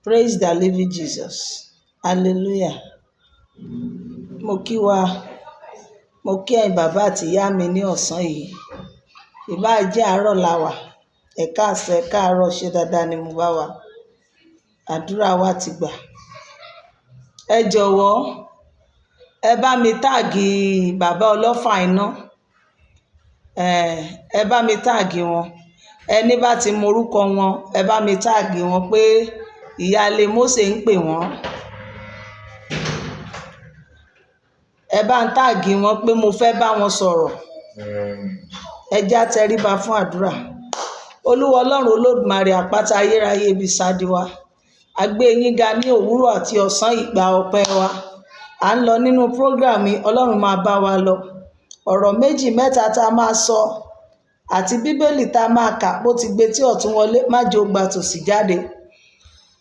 Praise the living Jesus. Hallelujah. Mo kí wa, mo kí ẹ̀yin bàbá àti ìyá mi ní ọ̀sán yìí. Ìbá jẹ́ àárọ̀ la wà. Ẹ káàsán, ẹ káàárọ̀, ṣé dáadáa ni mo bá wa. Àdúrà wa ti gbà. Ẹ jọ̀wọ́, ẹ bá mi tag bàbá ọlọ́fà iná. Ẹ bá mi tag wọn. Ẹni bá ti mọ orúkọ wọn, ẹ bá mi tag wọn pé ìyáálé Mósè ń pè wọ́n. Ẹ bá ń tag wọn pé mo fẹ́ bá wọn sọ̀rọ̀. Ẹ já tẹríba fún àdúrà. Olúwa Ọlọ́run Olódùmarè àpáta ayérayé ibi ìsádi wa. A gbé yín ga ní òwúrọ̀ àti ọ̀sán ìgbà ọpẹ́ wa. À ń lọ nínú program yìí, Ọlọ́run máa bá wa lọ. Ọ̀rọ̀ méjì mẹ́ta tá a máa sọ àti Bíbélì tá a máa kà bó ti gbé tí ọ̀tún wọlé má jẹ́ ó gba tòsì jáde.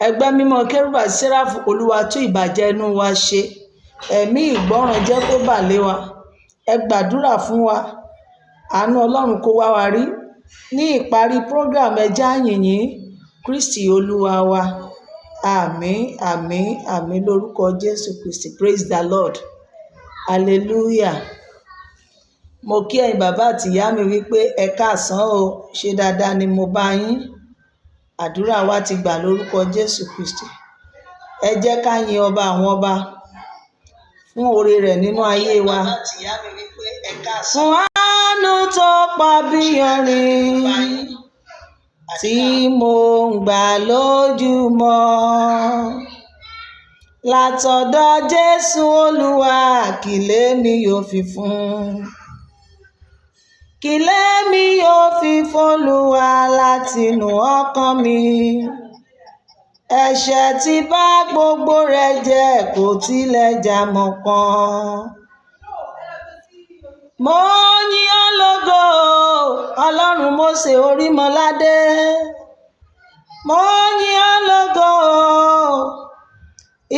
Ẹgbẹ́ mímọ́ Kérúbù àti Séráfù Olúwa tún ìbàjẹ́ inú wa ṣe. Ẹ̀mí ìgbọ́ràn jẹ́ kó bà lé wa. Ẹ gbàdúrà fún wa. Àánú Ọlọ́run kó wá wa rí. Ní ìparí program ẹ jẹ́ á yìn yín, Kristi Olúwa wa. Àmín, àmín, àmín lórúkọ Jésù Kristi. Praise the Lord. Hallelujah. Mo kí ẹ̀yin bàbá àti ìyá mi wípé ẹ káàsán o, ṣé dáadáa ni mo bá yín. Àdúrà wa ti gbà lórúkọ Jésù Kristi. Ẹ jẹ́ ká yin ọba àwọn ọba fún oore rẹ̀ nínú ayé wa. Fún àánú tó pọ̀ bí iyanrìn tí mo ń gbà lójúmọ́. Látọ̀dọ̀ Jésù Olúwa kìlé mi yóò fi fún. Kìlé mi yóò fi f'Olúwa látinú ọkàn mi. Ẹ̀ṣẹ̀ tí bá gbogbo rẹ̀ jẹ́ kò tilẹ̀ já mọ́ kan. Mo yìn ọ́ lógo, Ọlọ́run Mósè Orímọládé. Mo yìn ọ́ lógo,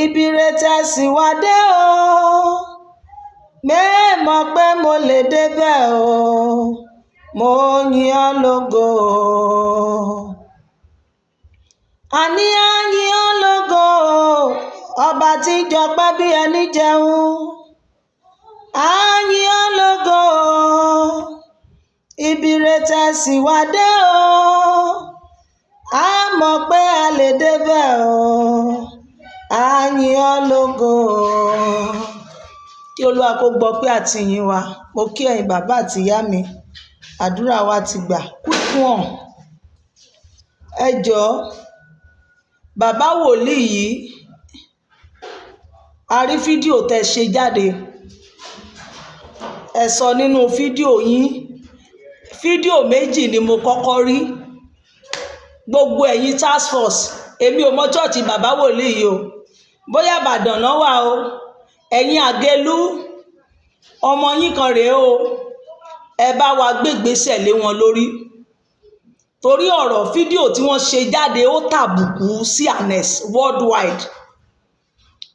ibi rere tẹ́ wá dé o. Mẹ́ẹ̀mọ̀ pé mo lè débẹ̀ o. Mo yìn ọ́ lógo. Àní á yìn ọ́ lógo, ọba tí ń jọpẹ́ bí ẹni jẹun. Á yìn ọ́ lógo, ibi rere tẹ́ wá dé o. A mọ̀ pé a lè débẹ̀ o. Á yìn ọ́ lógo. Kí Olúwa kó gbọ́ pé àti yìn wa. Mo kí ẹ̀yin bàbá àti ìyá mi. Àdúrà wa ti gbà. Quick one. Ẹ jọ̀ọ́, bàbá wòlíì yìí, a rí fídíò tẹ́ ṣe jáde. Ẹ sọ nínú fídíò yín, fídíò méjì ni mo kọ́kọ́ rí. Gbogbo ẹ̀yin task force, èmi ò mọ church bàbá wòlíì yìí o. Bóyá Ìbàdàn náà wà o. Ẹ̀yin àgẹlú, ọmọ yín kan rèé o. Ẹ bá wa gbégbésẹ̀ lé wọn lórí. Torí ọ̀rọ̀ fídíò tí wọ́n ṣe jáde ó tàbùkù C&S worldwide.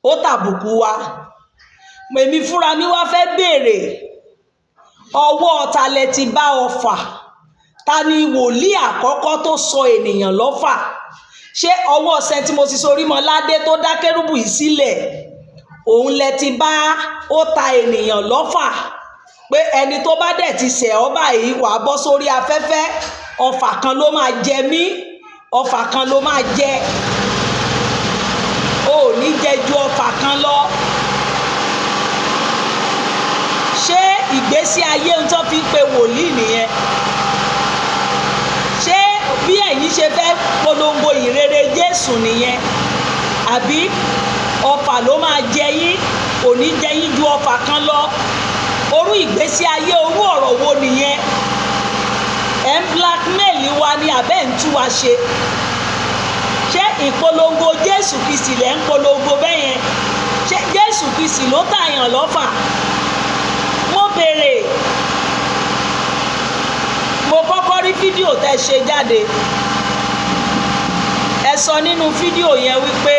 Ó tàbùkù wa. Èmi fúnra mi wá fẹ́ béèrè ọwọ́ ta lẹ ti bá ọfà? Ta ni wòlíì àkọ́kọ́ tó sọ ènìyàn lọ́fà? Ṣé ọwọ́ St. Moses Orímọládé tó dá kérúbù yìí sílẹ̀? Òun lẹ ti bá ó ta ènìyàn lọ́fà pé ẹni tó bá dẹ̀ ti ṣẹ̀ ọ́ báyìí wàá bọ́ sórí afẹ́fẹ́. Ọfà kan ló máa jẹ mí, ọfà kan ló máa jẹ. O ò ní jẹ ju ọfà kan lọ. Ṣé ìgbésí ayé ń tó fi ń pe wòlíì nìyẹn? Ṣé bí ẹ̀yin ṣe fẹ́ polongo ìrere Jésù nìyẹn? Àbí ọfà ló máa jẹ yín, kò ní jẹ yín ju ọfà kan lọ? Orú ìgbésí ayé orú ọ̀rọ̀ wo nìyẹn? Ẹ̀ ń blackmail wa ni àbẹ́ ń tú wa ṣe? Ṣé ìpolongo Jésù Kristi lẹ̀ ń polongo bẹ́yẹn? Ṣé Jésù Kristi ló tàyàn lọ́fà? Mo béèrè. Mo kọ́kọ́ rí fídíò tẹ́ ṣe jáde. Ẹ sọ nínú fídíò yẹn wípé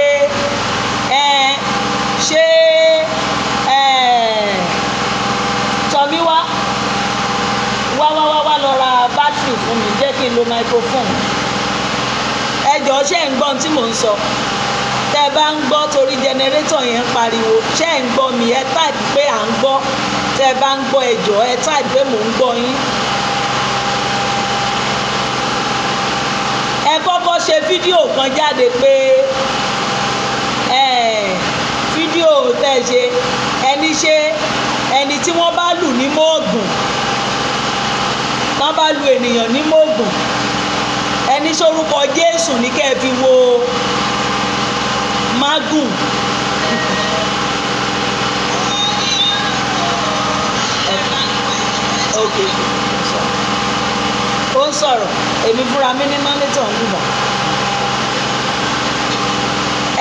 ẹ ṣé ẹ Tọ́míwá wá wá wá wá lọ ra bátìrì fún mi, jẹ́ kí n lo microphone. Ẹ jọ̀ọ́, ṣé ẹ̀ ń gbọ́ ohun tí mò ń sọ? Tẹ́ ẹ bá ń gbọ́, torí generator yẹn ń pariwo. Ṣé ẹ̀ ń gbọ́ mi? Ẹ type pé à ń gbọ́. Tẹ́ ẹ bá ń gbọ́, ẹ jọ̀ọ́, ẹ type pé mò ń gbọ́ yín. Ẹ kọ́kọ́ ṣe fídíò kan jáde pé ẹ fídíò tẹ́ ẹ ṣe, ẹni ṣe ẹni tí wọ́n bá lù ní mọ́ọ̀gùn, tán bá lu ènìyàn ní mọ́ọ̀gùn, ẹni sórúkọ Jésù ní kẹ́ ẹ fi wo mágùn. Ok, ó ń sọ̀rọ̀. Èmi fúnra mi ní monitor ń bùbà.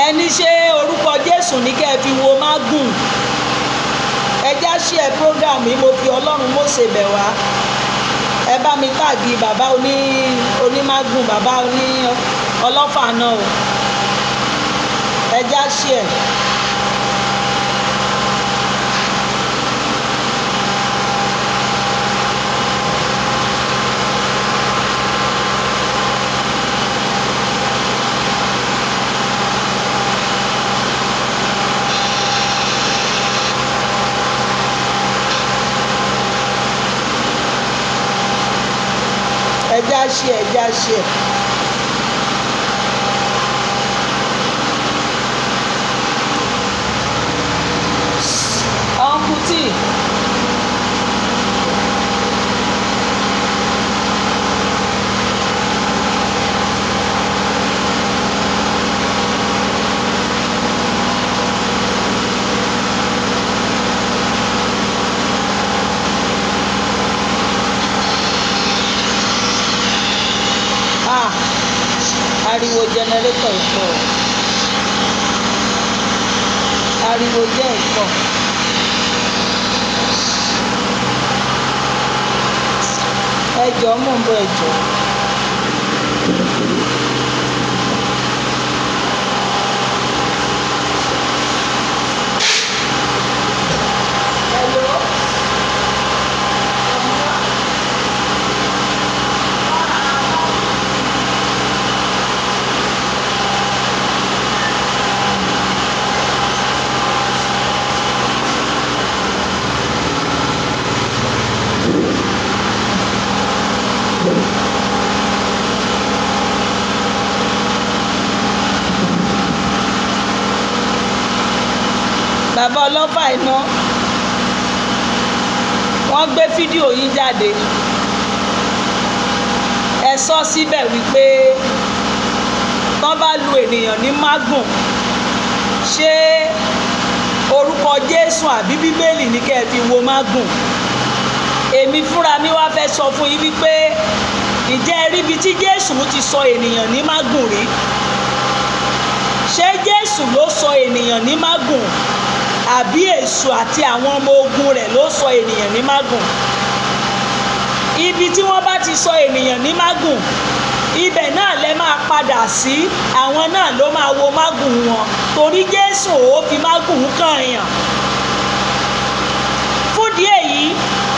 Ẹni ṣe orúkọ Jésù ní kẹ́ ẹ fi wo mágùn. Ẹ já ṣe ẹ program yìí. Mo fi Ọlọ́run Mósè bẹ̀ wá, ẹ bá mi tag bàbá onímágùn, bàbá oní ọlọ́fà náà o. Ẹ já ṣe ẹ. Ẹ já ṣe ẹ, já ṣe ẹ. Uncle T. Ah, ariwo generator ìpọ̀, ariwo jẹ́ ìpọ̀. Ẹ jọ̀ọ́, mò ń bọ̀, ẹ jọ̀ọ́. Hello? Bàbá ọlọ́fà iná, wọ́n gbé fídíò yín jáde. Ẹ sọ síbẹ̀ wípé tán bá lu ènìyàn ní mágùn, ṣé orúkọ Jésù àbí Bíbélì ní kẹ́ ẹ fi wo mágùn? Èmi fúnra mi wá fẹ́ sọ fún yín wípé, ǹjẹ́ ẹ ríbi tí Jésù ti sọ ènìyàn ní mágùn rí? Ṣé Jésù ló sọ ènìyàn ní mágùn, àbí èṣù àti àwọn ọmọ ogun rẹ̀ ló sọ ènìyàn ní mágùn? Ibi tí wọ́n bá ti sọ ènìyàn ní mágùn, ibẹ̀ náà lẹ máa padà sí. Àwọn náà ló máa wo mágùn wọn, torí Jésù ò fi mágùn kàn yàn. Fúndìí èyí,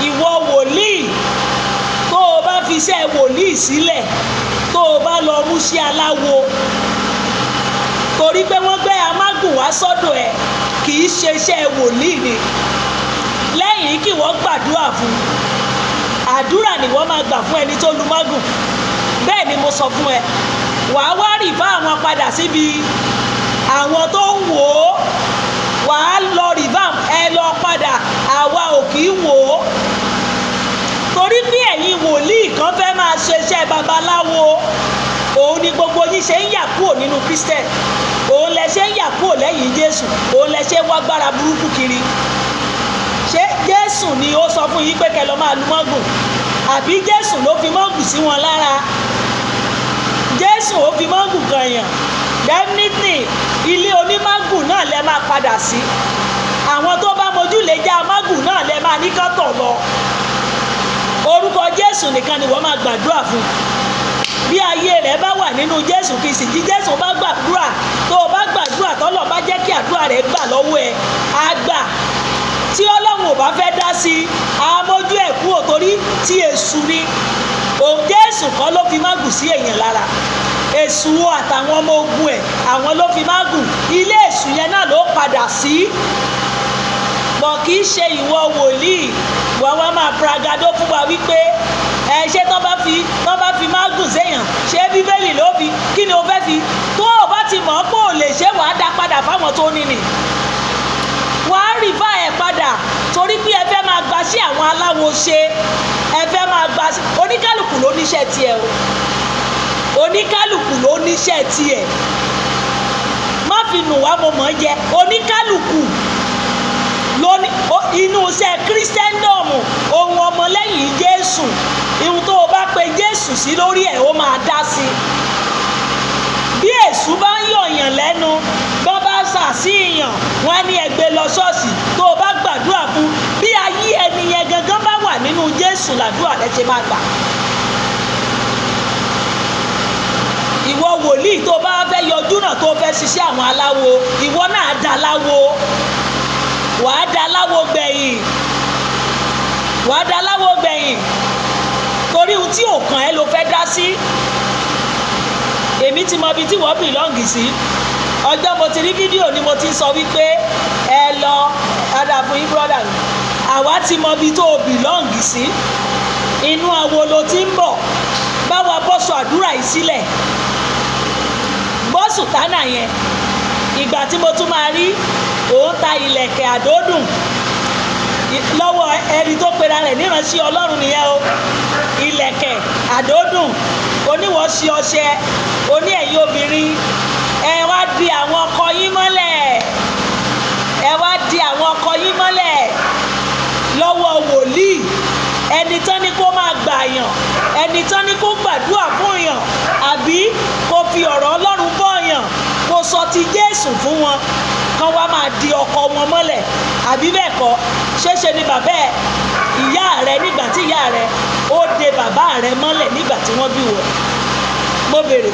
ìwọ wòlíì tó o bá fi iṣẹ́ wòlíì sílẹ̀, tó o bá lọ mú sí aláwo torí pé wọ́n gbé amágùn wá sọ́dọ̀ ẹ̀, kì í ṣe iṣẹ́ wòlíì ni. Lẹ́yìn kí wọ́n gbàdúrà fún, àdúrà ni wọ́n máa gbà fún ẹni tó lu mágùn. Bẹ́ẹ̀ ni mo sọ fún ẹ. Wàá wá rì bá àwọn padà síbi àwọn tó ń wò ó. Wàá lọ rìbá ẹ lọ padà. Àwa ò kì í wò ó, torí bí ẹ̀yin wòlíì kan fẹ́ máa ṣe iṣẹ́ babaláwo, òun ni gbogbo yín ṣe ń yà kúrò nínú Christian, òun lẹ ṣe ń yà kúrò lẹ́yìn Jésù, òun lẹ ṣe ń wá gbára burúkú kiri. Ṣé Jésù ni ó sọ fún yín pé kẹ́ lọ máa lu mọ́gùn, àbí Jésù ló fi mọ́gùn sí wọn lára? Jésù ó fi mọ́gùn kan yàn? Definitely, ilé onímágùn náà lẹ máa padà sí. Àwọn tó bá mojú lè já mágùn náà lẹ máa ní kọ́tọ̀ lọ. Orúkọ Jésù nìkan ni wọ́n máa gbàdúrà fún. Bí ayé rẹ̀ bá wà nínú Jésù Kristi, tí Jésù bá gbàdúrà, tó o bá gbàdúrà, tọ́lọ̀ bá jẹ́ kí àdúrà rẹ̀ gbà lọ́wọ́ ẹ̀, á gbà. Tí Ọlọ́run ò bá fẹ́ dá sí i, á mójú ẹ̀ kúrò, torí tí èṣù ni òun. Jésù kọ́ ló fi mágùn sí èèyàn lára. Èṣù àtàwọn ọmọ ogun ẹ̀, àwọn ló fi mágùn. Ilé èṣù yẹn náà ló padà sí bọ̀. Kì í ṣe ìwọ wòlíì wọ́n wá máa pragado fún wa wípé ẹ ṣé tán bá fi mágùn séèyàn, ṣé Bíbélì ló fi? Kí ni o fẹ́ fi? Tó o bá ti mọ̀ ọ́ pé ò lè ṣe, wàá dá padà fáwọn tó ní ni, wàá rìfà ẹ̀ padà, torí pé ẹ fẹ́ máa gba sí àwọn aláwo ṣe, ẹ fẹ́ máa gba sí. Oníkálukú ló níṣẹ́ tiẹ̀ o, oníkálukú ló níṣẹ́ tiẹ̀. Má fi nù wá, mo mọ̀ ọ́ jẹ. Oníkálukú ló ní inú iṣẹ́ Christendom, ohun ọmọlẹ́yìn Jésù, ihun tó o bá pe Jésù sí lórí ẹ̀, ó máa dá sí i. Bí èṣù bá ń yọ̀yàn lẹ́nu, bọ́n bá ṣàṣìyàn, wọ́n á ní ẹgbẹ́ lọ ṣọ́ọ̀ṣì. Tó o bá gbàdúrà fún, bí ayé ẹni yẹn gangan bá wà nínú Jésù, làdúrà rẹ ṣe máa gbà. Ìwọ wòlíì tó bá fẹ́ yọjú náà, tó fẹ́ ṣiṣẹ́ àwọn aláwo, ìwọ náà dá láwo, wàá dá láwo gbẹ̀yìn, wàá dá láwo gbẹ̀yìn, torí ohun tí ò kàn ẹ́ ló fẹ́ dá sí. Èmi ti mọ ibi tí wọ́n belong sí. Ọjọ́ mo ti rí fídíò ni mo ti ń sọ wípé ẹ lọ ada fún yín, brother mi. Àwa ti mọ ibi tó o belong sí. Inú àwo ló ti ń bọ̀. Báwa bọ́sù àdúrà yìí sílẹ̀, bọ́sù tánà yẹn. Ìgbà tí mo tún máa rí òun ta ìlẹ̀kẹ̀ àdódùn lọ́wọ́ ẹni tó pera rẹ̀ níránṣẹ́ Ọlọ́run nìyẹn o. Ìlẹ̀kẹ̀ àdódùn, oníwọ̀ọ́sí ọṣẹ, oní ẹ̀yin obìnrin, ẹ wá di àwọn ọkọ yín mọ́lẹ̀, ẹ wá di àwọn ọkọ yín mọ́lẹ̀ lọ́wọ́ wòlíì. Ẹni tán ní kó máa gbàyàn, ẹni tán ní kó gbàdúrà fún yàn, àbí kó fi ọ̀rọ̀ Ọlọ́run bọ̀ yàn, kó sọ ti Jésù fún wọn, kán wá máa di ọkọ wọn mọ́lẹ̀, àbí bẹ́ẹ̀ kọ́? Ṣéṣe ni bàbá ẹ̀, ìyá rẹ, nígbà tí ìyá rẹ ó de bàbá rẹ mọ́lẹ̀ nígbà tí wọ́n bí wọ. Mo béèrè,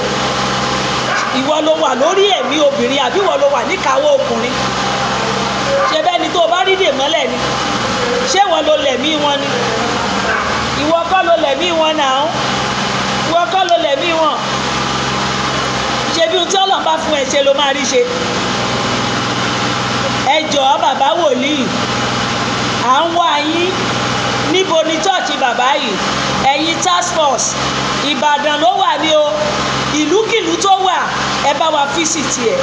ìwọ ló wà lórí ẹ̀mí obìnrin, àbí ìwọ ló wà níkàáwọ́ ọkùnrin? Ṣe bẹ́ẹ̀ ni tó o bá rí dè mọ́lẹ̀ ni? Ṣé ìwọ ló lẹ̀mí wọn ni? Ìwọ kọ́ ló lẹ̀mí wọn náà, ìwọ kọ́ ló lẹ̀mí wọn. Ṣe bí ohun tí Ọlọ́run bá fún ẹ ṣe ló máa rí ṣe. Ẹ jọ̀ọ́, bàbá wòlíì, à ń wá yín. Níbo ni church bàbá yìí? Ẹ̀yin task force, Ìbàdàn ló wà ní o. Ìlúkìlú tó wà, ẹ bá wa visit ẹ.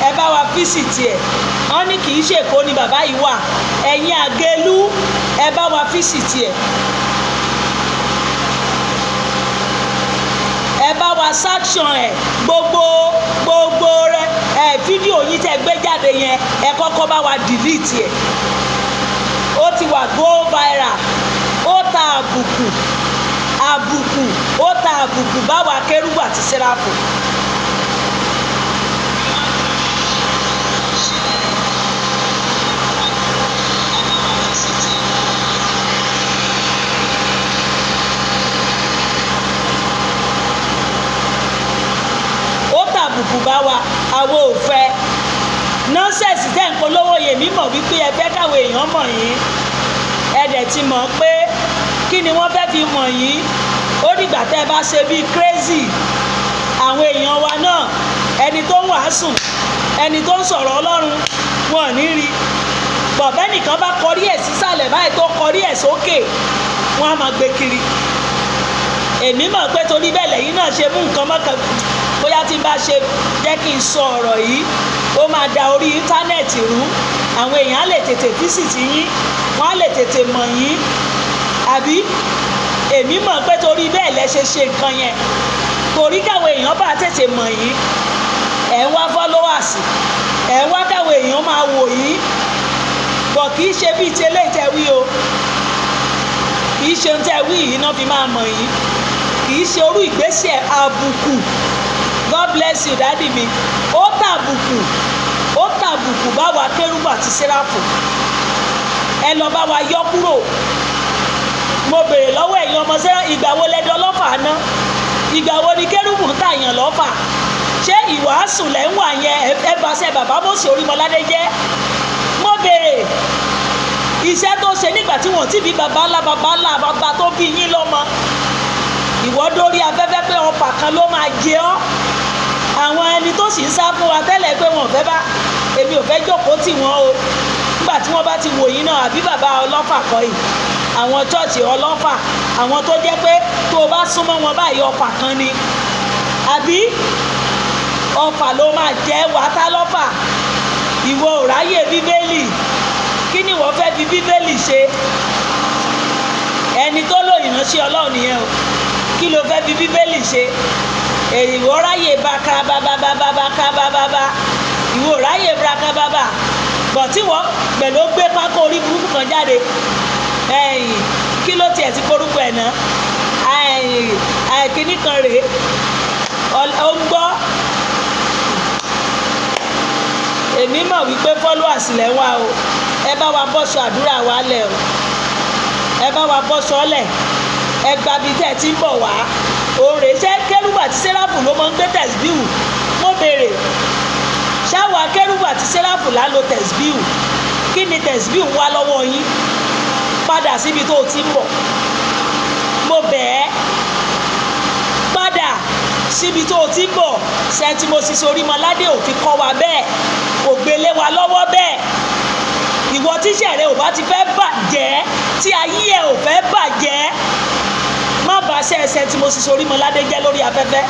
Ẹ bá wa visit ẹ. Wọ́n ní kì í ṣe Èkó ni bàbá yìí wà. Ẹ̀yin àgẹlú, ẹ bá wa visit ẹ. Ẹ bá wa sanction ẹ. Gbogbo rẹ ẹ, fídíò yín tẹ́ gbé jáde yẹn, ẹ kọ́kọ́ bá wa delete ẹ. Ó ti wà go viral. Ó ta àbùkù, àbùkù, ó ta àbùkù báwa kérúbù àti sẹ́ráfù. Ó tàbùkù bá wa, àwọn ò fẹ́ nonsense tẹ́ ń polówó yèmí. Mọ̀ wípé ẹ fẹ́ káwọn èèyàn mọ̀ yín. Ẹ dẹ̀ ti mọ̀ pé kí ni wọ́n fẹ́ fi mọ̀ yín. Ó dìgbà tẹ́ ẹ bá ṣe bíi crazy. Àwọn èèyàn wa náà, ẹni tó ń wàásù, ẹni tó ń sọ̀rọ̀ Ọlọ́run, wọn ò ní rí bọ̀bẹ́ nìkan bá kọrí ẹ̀ sísàlẹ̀ báyìí, tó kọrí ẹ̀ sókè, wọ́n á máa gbé kiri. Èmi mọ̀ pé torí bẹ́ẹ̀ lẹ́yìn náà ṣe mú nǹkan mọ́kàn. Bóyá tí n bá ṣe jẹ́ kí n sọ ọ̀rọ̀ yìí, ó máa da orí íńtánẹ́ẹ̀tì rú. Àwọn èèyàn á lè tètè visit yín, wọ́n á lè tètè mọ̀ yín, àbí? Èmi mọ̀ pé torí bẹ́ẹ̀ lẹ ṣe ṣe nǹkan yẹn, torí káwọn èèyàn bá tètè mọ̀ yín. Ẹ̀ ń wá followers, ẹ̀ ń wá káwọn èèyàn máa wò yín bọ̀. Kì í ṣe bíi ti eléyìí tẹ́ wí o. Kì í ṣe ohun tẹ́ wí yìí náà fi máa mọ̀ yín. Kì í ṣe orú ìgbésẹ̀ àbùkù. God bless you, daddy mi. Ó tàbùkù, ó tàbùkù báwa kérúbù àti sẹ́ráfù. Ẹ lọ bá wa yọ kúrò. Mo béèrè lọ́wọ́ ẹ̀yin ọmọ sẹ́rà, ìgbà wo lẹ́dọ̀ lọ́fà ná? Ìgbà wo ni kérúbù ń tàyàn lọ́fà? Ṣé ìwàásù lẹ́ ń wà yẹn? Ẹ bá ṣe bàbá Mósè Orímọládé jẹ́. Mo béèrè, iṣẹ́ tó ṣe nígbà tí wọ́n ti bí baba ńlá baba ńlá baba tó bí yín lọ́mọ. Ìwọ dórí afẹ́fẹ́. pé ọfà kan ló máa jẹ ọ́. Àwọn ẹni tó sì ń sá fún wa tẹ́lẹ̀ pé wọn ò fẹ́ bá èmi, ò fẹ́ jókòó tì wọ́n o, nígbà tí wọ́n bá ti wò yín náà, àbí bàbá ọlọ́fà kọ́ yìí, àwọn church ọlọ́fà, àwọn tó jẹ́ pé tó o bá súnmọ́ wọn báyìí, ọfà kan ni, àbí ọfà ló máa jẹ́ wàtá lọ́fà. Ìwọ ò ráyè Bíbélì. Kí ni ìwọ fẹ́ fi Bíbélì ṣe? Ẹni tó lò ìránṣẹ́ Ọlọ́run nìyẹn o. Kí ló fẹ́ fi Bíbélì ṣe? Ìwọ ráyè baka bàbà bàbà bàbà bàbà, ìwọ ráyè braka bàbà bọ̀ tí wọ́n pẹ̀lú gbé pákó orí burúkú kan jáde. Ẹ̀yìn kí ló tiẹ̀ ti korúkọ ẹ̀ náà? Ẹ̀yìn kíní kan rèé, ó ń gbọ́. Èmi mọ̀ wípé followers lẹ̀ ń wá o. Ẹ bá wa bọ́ṣọ àdúrà wa lẹ̀ o, ẹ bá wa bọ́ṣọ lẹ̀. Ẹ gbabi tẹ́ ẹ ti ń bọ̀ wá. Òun rèé. Ṣé kérúbù àti sẹ́ráfù ló máa ń gbé tẹ̀síbíù? Mo béèrè, ṣáwa kérúbù àti sẹ́ráfù là ń lo tẹ̀síbíù? Kí ni tẹ̀síbíù ń wá lọ́wọ́ yín? Padà síbi tó o ti ń bọ̀. Mo bẹ̀ ẹ́, padà síbi tó o ti ń bọ̀. Saint Moses Orímọládé ò fi kọ́ wa bẹ́ẹ̀, kò gbélé wa lọ́wọ́ bẹ́ẹ̀. Ìwọ tíṣẹ̀ rẹ ò bá ti fẹ́ bàjẹ́, tí ayé ẹ ò fẹ́ bàjẹ́, má bàa ṣe Saint Moses Orímọládé jẹ́ lórí afẹ́fẹ́.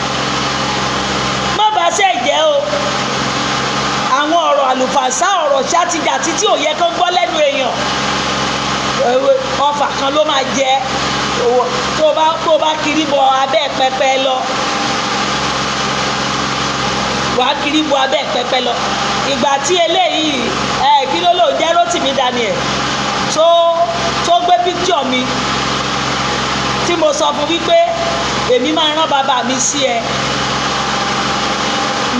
Má bàa ṣe jẹ́ o. Àwọn ọ̀rọ̀ àlùfàṣà, ọ̀rọ̀ ṣátijàti tí ò yẹ kán gbọ́ lẹ́nu èèyàn, ọfà kan ló máa jẹ tó bá kiri bọ abẹ́ pẹpẹ lọ. Wàá kiri bọ abẹ́ pẹpẹ lọ. Ìgbà tí eléyìí, ẹ kí ló lò jẹ́, Rótìmí Daniel, tó gbé picture mi, tí mo sọ fún wípé èmi máa rán bàbá mi sí ẹ,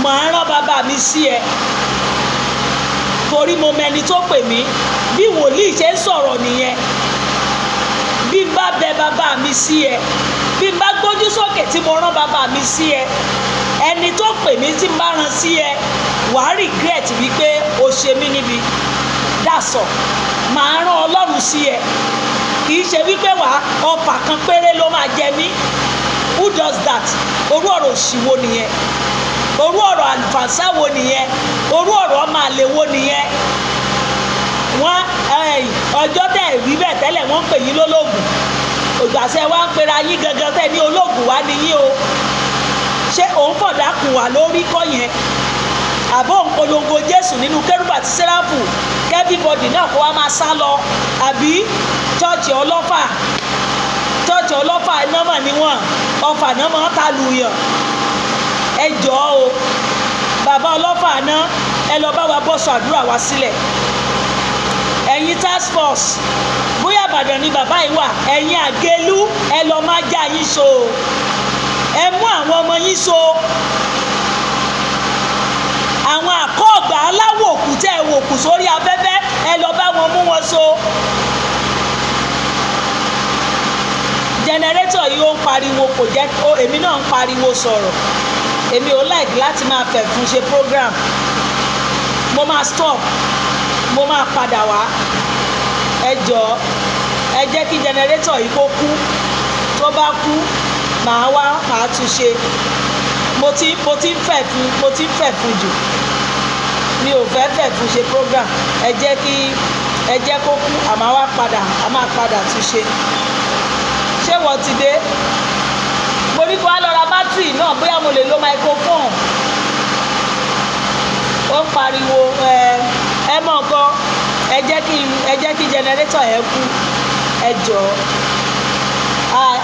màá rán bàbá mi sí ẹ, torí mo mẹni tó pè mí. Bí wòlíì ṣe ń sọ̀rọ̀ nìyẹn. Bí n bá bẹ bàbá mi sí ẹ, bí n bá gbójú sókè tí mo rán bàbá mi sí ẹ, ẹni tó pè mí tí n bá rán sí ẹ, wàá regret wípé o ṣe mí níbi dàsọ̀. Màá rán Ọlọ́run sí ẹ, kì í ṣe wípé wàá ọfà kan péré ló máa jẹ mí. Who does that? Orú ọ̀rọ̀ òṣì wo nìyẹn? Orú ọ̀rọ̀ àlùfànṣá wo nìyẹn? Orú ọ̀rọ̀ ọmọ àlè wo nìyẹn? Wọ́n ọjọ́ tẹ̀ wí bẹ́ẹ̀ tẹ́lẹ̀, wọ́n ń pè yín lólógùn. Ògbàṣẹ wa ń pera yín gangan tẹ́ ní ológun wá ní yín o. Ṣé òun fọ̀dà kùn wá lórí kọ́ yẹn, àbọ̀ òun polongo Jésù nínú kérúbù àti sẹ́ráfù, kí everybody náà kó wá máa sá lọ? Àbí church ọlọ́fà? Church ọlọ́fà iná mà níwọ̀n, ọfà náà máa ń ta lùyàn. Ẹ jọ̀ọ́ o, bàbá ọlọ́fà náà, ẹ lọ bá wa bọ́sọ̀ àdúrà wa sílẹ̀. Ẹ̀yin task force, bóyá Ìbàdàn ni bàbá yìí wà, ẹ̀yin àgélú, ẹ lọ máa já yín so, ẹ mú àwọn ọmọ yín so. Àwọn àkọ́ọ̀gbà aláwòkù tẹ́ ẹ wòkù sórí afẹ́fẹ́, ẹ lọ bá wọn mú wọn so. Generator yìí, ó ń pariwo, kò jẹ́ èmi náà ń pariwo sọ̀rọ̀. Èmi ò like láti máa fẹ̀ fún ṣe program. Mo máa stop, mo máa padà wá. Ẹ jọ̀ọ́, ẹ jẹ́ kí generator yìí kó kú. Tó bá kú, màá wá, màá tún ṣe. Mo ti ń fẹ̀ fún, mo ti ń fẹ̀ fún jù. Mi ò fẹ́ fẹ̀ fún ṣe program. Ẹ jẹ́ kó kú, àmọ́ wá padà, a máa padà tún ṣe. Ṣé wọ́n ti dé? Mo ní kó wá lọ ra battery náà, bóyá mo lè lo microphone. Ó ń pariwo. Ẹ mọ̀ nǹkan, ẹ jẹ́ kí generator yẹn kú. Ẹ jọ̀ọ́,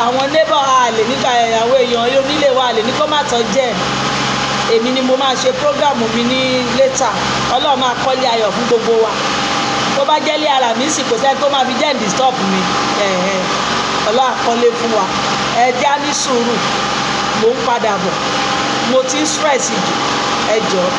àwọn neighbor a lè níka, àwọn èèyàn onílé wa lè ní kó má tọ́ jẹ́. Èmi ni mo máa ṣe program mi ní later. Ọlọ́run máa kọ́lé ayọ̀ fún gbogbo wa. Tó bá jẹ́lé ara mi sì, kò sẹ́ni tó máa fi jẹ́ disturb mi. Ọlọ́run àkọ́lé fún wa. Ẹ já ní sùúrù, mò ń padà bọ̀. Mo ti ń stress jù. Ẹ jọ̀ọ́.